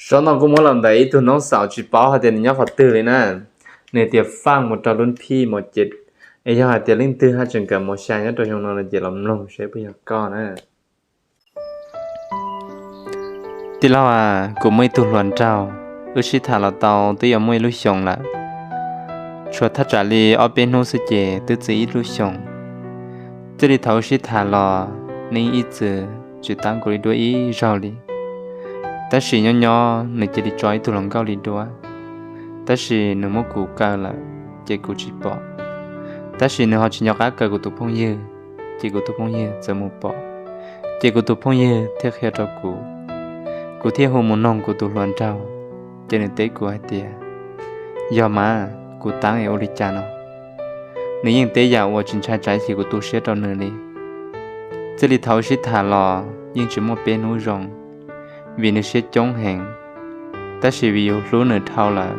Zov no kuv muab los ntawm ib tug noob xaum tsis paub hais tias nws nyob qhov twg li na. Nws tias faj mus rau lub phij mos ces, es yog hais tias leej twg haj tseem kawm mos xya nyob rau xyoo no no ces los mloog seb puas yog koj na. Tij laug, kuv muaj ib tug hluas nraug, wb sib tham los tau twb yuav muaj ib lub xyoos lawm. Tshuav thaj tsam li ob peb hnub xwb ces twb txog ib lub xyoos. Txij li thaum wb sib tham los, nws ib txwm tsis tab kuv li dua ib zaug li. Tab sis nyob nyob nws cia li tso ib tug hluas nkauj li dua, tab sis nws muab kuv kaw lawm, ces kuv tsis pom. Tab sis nws ho tsis nco qab kaw kuv tus phooj ywg, ces kuv tus phooj ywg txawm mus pom, ces kuv tus phooj ywg thiaj qhia rau kuv. Kuv thiaj hu mus noog kuv tus hluas nraug, ces nws teb kuv hais tias, yog mas, kuv tab es ua li cas no? Nws yeej teb yam uas tsis ntshai tsam ib chim kuv tu siab rau nws li. Txij li thaum wb sib tham los yeej tsis muaj peb hnub zoo, vim nws siab coob heev. Tab sis vim yus hlub nws dhau lawm,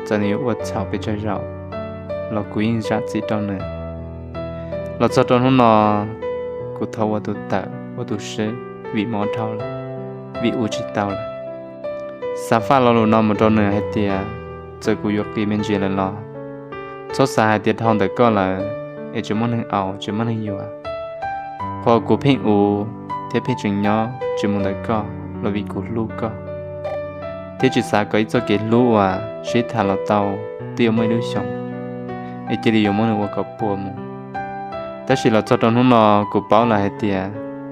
txawm nws yuav ua txhaum pes tsawg zaus los kuv yeej zam txim rau nws. Los txog rau hnub no, kuv thov ua tus tawm ua tus swb, vim mob dhau lawm, vim ua tsis tau lawm. Xav faj lo lus no mus rau nws hais tias, txawm kuv yuav qis me ntsis lawm los txhob xav hais tias dhau ntawm koj lawm es tsis muaj neeg aus tsis muaj neeg yuav. Qhov kuv pheej ua thiab pheej tseem nyob tsis mus ntawm koj los vim kuv hlub koj, thiab tsis xav kom ib txoj kev hlub uas sib tham los tau twb yuav muaj ib lub xyoos, es cia li yuav muab nws ua kom puas mus. Tab sis los txog rau hnub no, kuv paub lawm hais tias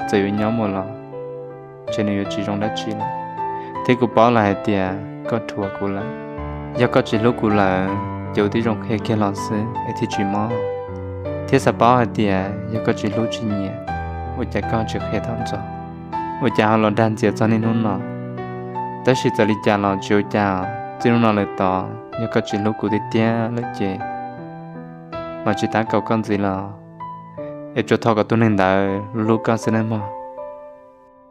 txawm yuav nyob mus los ntshe nws yuav tsis zoo dab tsi lawm, thiab kuv paub lawm hais tias koj dhuav kuv lawm. Yog koj tsis hlub kuv lawm ces ua tib zoo qhia kiag los xwb es thiaj tsis mob. Thiab xav paub hais tias yog koj tsis hlub tsis nyiam, ua cas koj tsis qhia thaum ntxov, ua cas ho los dag ntxias txog niaj hnub no? Tab sis txawm li cas los tsis ua cas, txij hnub no lawm tod yog koj tsis hlub kuv tiag tiag lawm ces, mas tsis tab kaum koj ntxiv los, es tsuas thov kom tus neeg ntawd hlub koj xwb nawb mog.